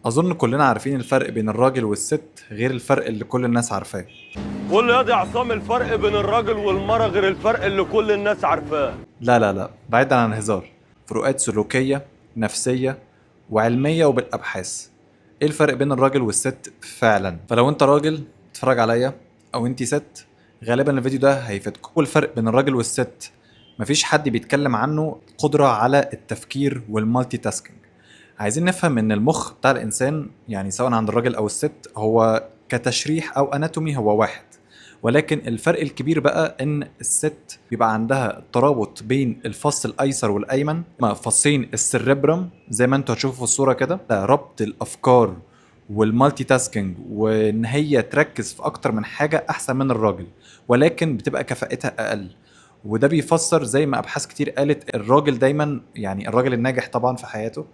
أظن كلنا عارفين الفرق بين الراجل والست غير الفرق اللي كل الناس عارفاه. قول لي يا عصام، الفرق بين الراجل والمرأة غير الفرق اللي كل الناس عارفاه. لا لا لا، بعيدا عن الهزار، فروقات سلوكية، نفسية، وعلمية وبالأبحاث. ايه الفرق بين الراجل والست فعلا؟ فلو انت راجل تتفرج عليا او انت ست، غالبا الفيديو ده هيفيدكم. اول فرق بين الراجل والست مفيش حد بيتكلم عنه، قدرة على التفكير وال multitasking. عايزين نفهم ان المخ بتاع الانسان، يعني سواء عند الراجل او الست، هو كتشريح او anatomy هو واحد، ولكن الفرق الكبير بقى ان الست بيبقى عندها ترابط بين الفص الايسر والايمن، مع فصين ال cerebrum زي ما انتوا هتشوفوا في الصورة كده، ربط الافكار وال multitasking وان هي تركز في اكتر من حاجة احسن من الراجل، ولكن بتبقى كفاءتها اقل. وده بيفسر زي ما ابحاث كتير قالت، الراجل دايما، يعني الراجل الناجح طبعا في حياته،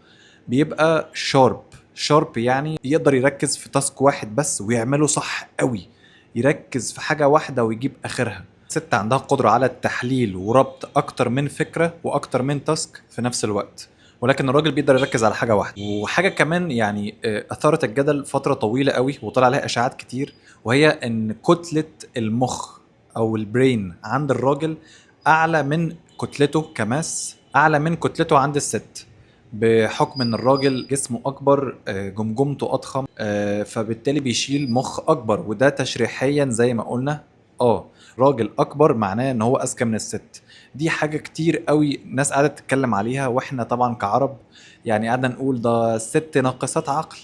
بيبقى sharp. sharp يعني يقدر يركز في task واحد بس ويعمله صح قوي، يركز في حاجة واحدة ويجيب آخرها. ست عندها قدرة على التحليل وربط أكتر من فكرة وأكتر من task في نفس الوقت، ولكن الراجل بيقدر يركز على حاجة واحدة. وحاجة كمان يعني أثارت الجدل فترة طويلة قوي وطلع عليها إشاعات كتير، وهي إن كتلة المخ أو ال brain عند الراجل أعلى من كتلته ك mass، أعلى من كتلته عند الست، بحكم ان الراجل جسمه اكبر، جمجمته اضخم، فبالتالي بيشيل مخ اكبر. وده تشريحيا زي ما قلنا، راجل اكبر معناه ان هو اذكى من الست. دي حاجة كتير قوي ناس قاعدة تتكلم عليها، واحنا طبعا كعرب يعني قعدنا نقول ده الست ناقصات عقل،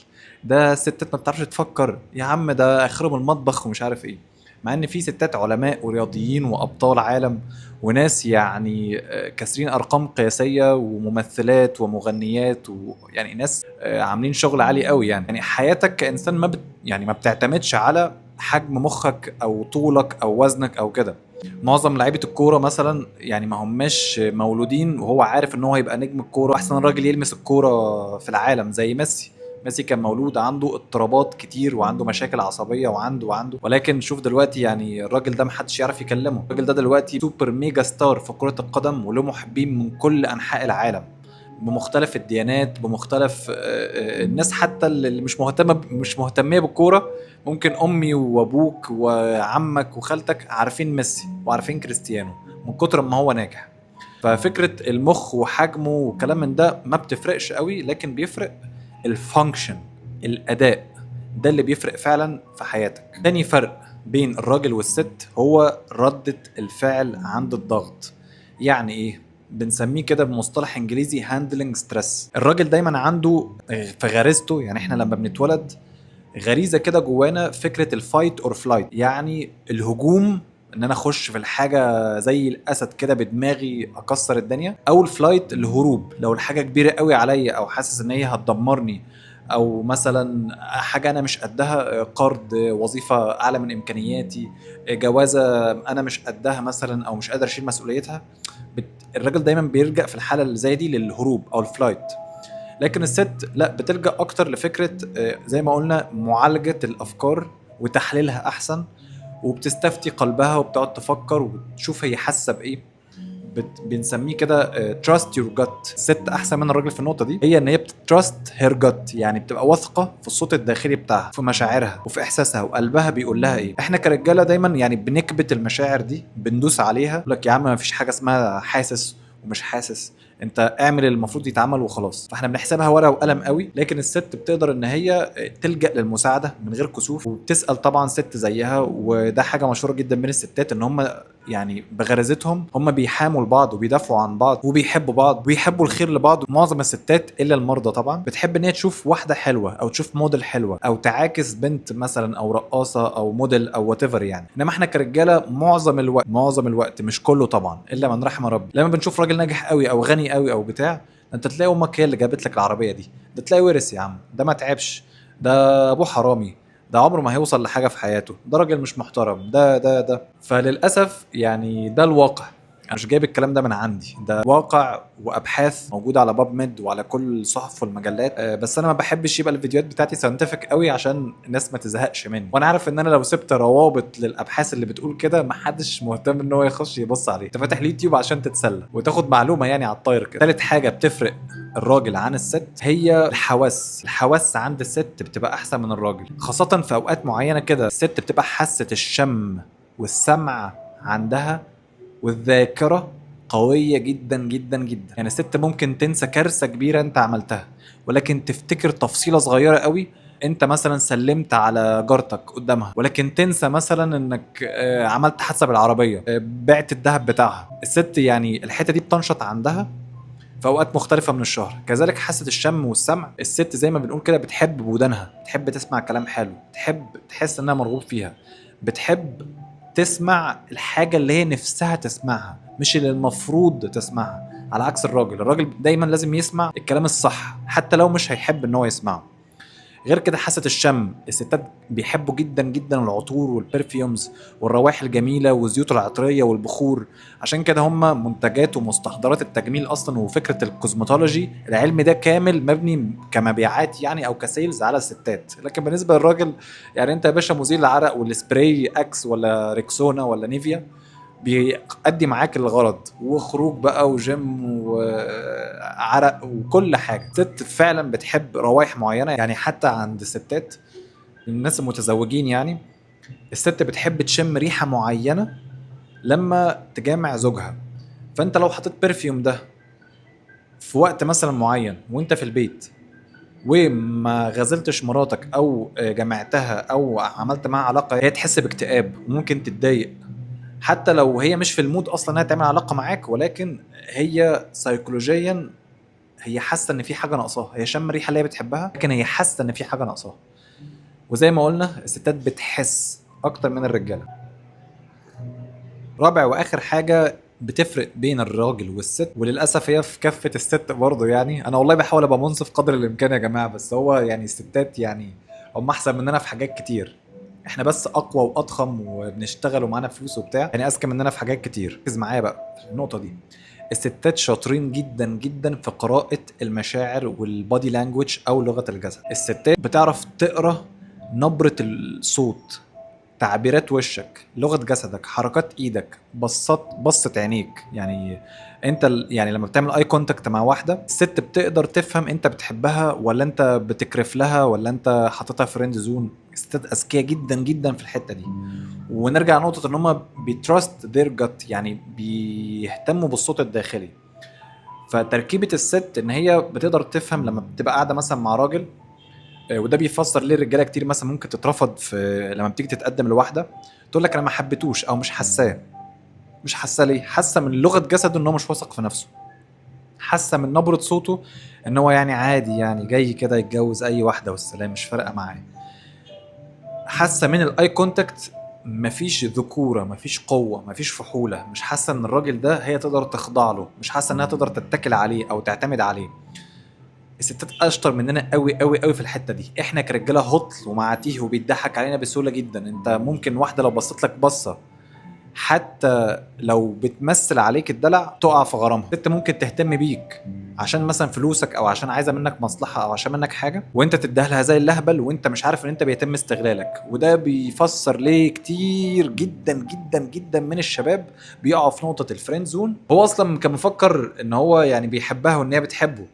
ده الستات ما بتعرفش تفكر، يا عم ده اخرهم المطبخ ومش عارف ايه. مع ان في ستات علماء ورياضيين وابطال عالم وناس يعني كاسرين ارقام قياسية وممثلات ومغنيات، ويعني ناس عاملين شغل عالي قوي. يعني حياتك كانسان ما بت يعني ما بتعتمدش على حجم مخك او طولك او وزنك او كده. معظم لعيبة الكورة مثلا يعني ما هماش مولودين وهو عارف ان هو هيبقى نجم الكورة، احسن راجل يلمس الكورة في العالم زي ميسي. ميسي كان مولود عنده اضطرابات كتير وعنده مشاكل عصبية وعنده، ولكن شوف دلوقتي يعني الراجل ده محدش يعرف يكلمه. الراجل ده دلوقتي super mega star في كرة القدم، وله محبين من كل انحاء العالم بمختلف الديانات، بمختلف الناس، حتى اللي مش مهتميه بالكورة. ممكن امي وابوك وعمك وخالتك عارفين ميسي وعارفين كريستيانو من كتر ما هو ناجح. ففكره المخ وحجمه وكلام من ده ما بتفرقش قوي، لكن بيفرق ال function، الاداء، ده اللي بيفرق فعلا في حياتك. تاني فرق بين الراجل والست هو ردة الفعل عند الضغط. يعني ايه؟ بنسميه كده بمصطلح انجليزي handling stress. الراجل دايما عنده في غريزته، يعني احنا لما بنتولد غريزة كده جوانا فكرة ال fight or flight، يعني الهجوم، ان انا اخش في الحاجة زي الاسد كده بدماغي اكسر الدنيا، او ال flight الهروب لو الحاجة كبيرة قوي عليا او حاسس ان هي هتدمرني، او مثلا حاجة انا مش قدها، قرض، وظيفة اعلى من امكانياتي، جوازه انا مش قدها مثلا او مش قادر اشيل مسؤوليتها. الراجل دايما بيلجأ في الحالة اللي زي دي للهروب او ال flight. لكن الست لا، بتلجأ اكتر لفكرة زي ما قلنا معالجة الافكار وتحليلها احسن، وبتستفتي قلبها وبتقعد تفكر وتشوف هي حاسه بايه. بنسميه كده trust your gut. الست احسن من الراجل في النقطة دي، هي ان هي بت trust her gut، يعني بتبقى واثقة في الصوت الداخلي بتاعها، في مشاعرها وفي احساسها وقلبها بيقول لها ايه. احنا كرجاله دايما يعني بنكبت المشاعر دي، بندوس عليها، يقول لك يا عم ما فيش حاجة اسمها حاسس ومش حاسس، انت اعمل اللي المفروض يتعمل وخلاص. فاحنا بنحسبها ورقة وقلم قوي. لكن الست بتقدر ان هي تلجا للمساعدة من غير كسوف، وبتسال طبعا ست زيها. وده حاجة مشهورة جدا بين الستات، ان هم يعني بغريزتهم هم بيحاموا لبعض وبيدافعوا عن بعض وبيحبوا بعض وبيحبوا الخير لبعض. معظم الستات الا المرضى طبعا بتحب ان هي تشوف واحدة حلوة او تشوف موديل حلوة او تعاكس بنت مثلا او رقاصه او موديل او whatever يعني. انما احنا كرجاله معظم الوقت مش كله طبعا الا من رحم ربي، لما بنشوف راجل ناجح قوي او غني قوي او بتاع، انت تلاقي امك هي اللي جابت لك العربية دي، ده تلاقي ورث يا عم، ده ما تعبش، ده ابوه حرامي، ده عمره ما هيوصل لحاجة في حياته، ده راجل مش محترم، ده ده ده. فللاسف يعني ده الواقع. انا مش جايب الكلام ده من عندي، ده واقع وابحاث موجودة على PubMed وعلى كل الصحف والمجلات. بس انا ما بحبش يبقى الفيديوهات بتاعتي scientific قوي عشان الناس ما تزهقش مني، وانا عارف ان انا لو سبت روابط للابحاث اللي بتقول كده ما حدش مهتم ان هو يخش يبص عليه. انت فاتح اليوتيوب عشان تتسلى وتاخد معلومة يعني على الطاير كده. ثالث حاجة بتفرق الراجل عن الست هي الحواس. الحواس عند الست بتبقى احسن من الراجل، خاصة في اوقات معينة كده. الست بتبقى حاسه الشم والسمع عندها والذاكرة قوية جدا جدا جدا. يعني الست ممكن تنسى كارثة كبيرة انت عملتها، ولكن تفتكر تفصيله صغيرة قوي. انت مثلا سلمت على جارتك قدامها، ولكن تنسى مثلا انك عملت حادثه بالعربية، بعت الذهب بتاعها. الست يعني الحتة دي بتنشط عندها في اوقات مختلفة من الشهر. كذلك حاسه الشم والسمع، الست زي ما بنقول كده بتحب بودانها، بتحب تسمع كلام حلو، بتحب تحس انها مرغوب فيها، بتحب تسمع الحاجة اللي هي نفسها تسمعها مش اللي المفروض تسمعها. على عكس الراجل، الراجل دايما لازم يسمع الكلام الصح حتى لو مش هيحب ان هو يسمعه. غير كده حاسه الشم، الستات بيحبوا جدا جدا العطور وال perfumes والروائح الجميلة والزيوت العطريه والبخور. عشان كده هم منتجات ومستحضرات التجميل اصلا، وفكره ال cosmetology العلم ده كامل مبني كمبيعات يعني او ك sales على الستات. لكن بالنسبة للراجل يعني انت يا باشا مزيل العرق والسبراي اكس ولا ريكسونا ولا نيفيا بيأدي معاك الغرض، وخروج بقى وجيم وعرق وكل حاجة. الست فعلا بتحب روايح معينة، يعني حتى عند الستات الناس المتزوجين يعني الست بتحب تشم ريحه معينة لما تجامع زوجها. فانت لو حطيت perfume ده في وقت مثلا معين وانت في البيت وما غزلتش مراتك او جمعتها او عملت معاها علاقة، هي تحس باكتئاب وممكن تتضايق حتى لو هي مش في ال mood اصلا انها تعمل علاقة معاك، ولكن هي سيكولوجيا هي حاسه ان في حاجة ناقصاها. هي شم الريحة اللي هي بتحبها، لكن هي حاسه ان في حاجة ناقصاها. وزي ما قلنا الستات بتحس اكتر من الرجالة. رابع واخر حاجة بتفرق بين الراجل والست، وللاسف هي في كفه الست برضه، يعني انا والله بحاول ابقى منصف قدر الامكان يا جماعة، بس هو يعني الستات يعني هم احسن مننا في حاجات كتير، احنا بس اقوى واضخم وبنشتغل ومعانا فلوس وبتاع، يعني اذكى مننا في حاجات كتير. ركز معايا بقى في النقطة دي. الستات شاطرين جدا جدا في قراءة المشاعر وال body language او لغة الجسد. الستات بتعرف تقرا نبره الصوت، تعبيرات وشك، لغة جسدك، حركات ايدك، بصت عينيك. يعني انت يعني لما بتعمل eye contact مع واحدة، الست بتقدر تفهم انت بتحبها ولا انت بتكرف لها ولا انت حاططها friend zone. الستات اذكياء جدا جدا في الحتة دي. ونرجع لنقطة ان هم بي trust their gut، يعني بيهتموا بالصوت الداخلي. فتركيبه الست ان هي بتقدر تفهم لما بتبقى قاعدة مثلا مع راجل، وده بيفسر ليه الرجالة كتير مثلا ممكن تترفض في لما بتيجي تتقدم لواحدة تقول لك انا ما حبيتوش او مش حاساه. مش حاساه ليه؟ حاسه من لغة جسده ان هو مش واثق في نفسه، حاسه من نبره صوته ان هو يعني عادي، يعني جاي كده يتجوز اي واحدة والسلام، مش فارقه معاه. حاسه من ال eye contact مفيش ذكوره، مفيش قوة، مفيش فحوله، مش حاسه ان الراجل ده هي تقدر تخضع له، مش حاسه انها تقدر تتكل عليه او تعتمد عليه. الستات اشطر مننا قوي قوي قوي في الحتة دي. احنا كرجاله هطل ومعاتيه وبيضحك علينا بسهولة جدا. انت ممكن واحدة لو بصيت لك بصة حتى لو بتمثل عليك الدلع تقع في غرامها. الست ممكن تهتم بيك عشان مثلا فلوسك او عشان عايزه منك مصلحة او عشان منك حاجة، وانت تديها لها زي اللهبل وانت مش عارف ان انت بيتم استغلالك. وده بيفسر ليه كتير جدا جدا جدا من الشباب بيقعوا في نقطة ال friend zone. هو اصلا كان مفكر ان هو يعني بيحبها وان هي بتحبه،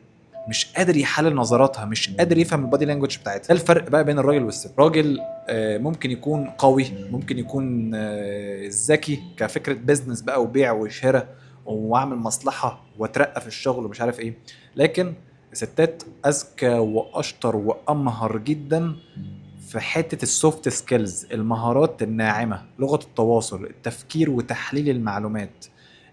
مش قادر يحلل نظراتها، مش قادر يفهم ال body language بتاعتها. ده الفرق بقى بين الراجل والست. راجل ممكن يكون قوي، ممكن يكون ذكي كفكرة business بقى وبيع وشراء واعمل مصلحة واترقى في الشغل ومش عارف ايه، لكن الستات اذكى واشطر وامهر جدا في حتة ال soft skills، المهارات الناعمة، لغة التواصل، التفكير وتحليل المعلومات،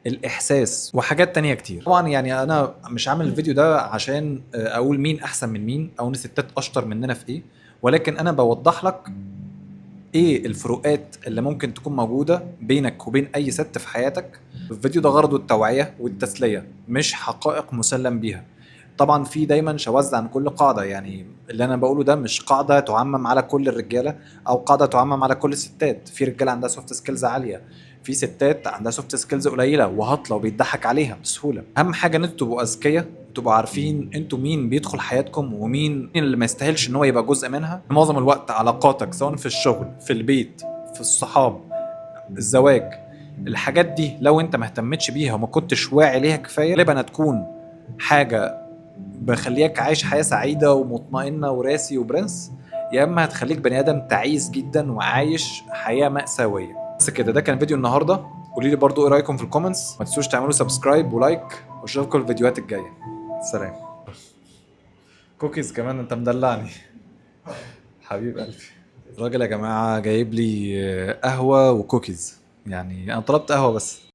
الاحساس، وحاجات تانية كتير. طبعا يعني انا مش عامل الفيديو ده عشان اقول مين احسن من مين او ان الستات اشطر مننا في ايه، ولكن انا بوضح لك ايه الفروقات اللي ممكن تكون موجودة بينك وبين اي ست في حياتك. الفيديو ده غرضه التوعية والتسليه، مش حقائق مسلم بيها. طبعا في دايما شواذ عن كل قاعدة، يعني اللي انا بقوله ده مش قاعدة تعمم على كل الرجالة او قاعدة تعمم على كل الستات. في رجاله عندها soft skills عالية، في ستات عندها soft skills قليله وهطله وبيضحك عليها بسهولة. اهم حاجة ان انتوا تبقوا اذكياء، تبقوا عارفين انتوا مين بيدخل حياتكم ومين اللي ما يستاهلش ان هو يبقى جزء منها. معظم الوقت علاقاتك سواء في الشغل، في البيت، في الصحاب، الزواج، الحاجات دي لو انت ما اهتمتش بيها وما كنتش واعي ليها كفاية، غالبا هتكون حاجة بخليك عايش حياة سعيدة ومطمئنه وراسي وبرنس، يا اما هتخليك بني ادم تعيس جدا وعايش حياة مأساوية. بس كده، ده كان فيديو النهارده. قولي لي برضو ايه رايكم في ال comments، ما تنسوش تعملوا subscribe و like، واشوفكم الفيديوهات الجاية. سلام. كوكيز كمان، انت مدلعني حبيب قلبي. الراجل يا جماعة جايب لي قهوة وكوكيز، يعني انا طلبت قهوة بس.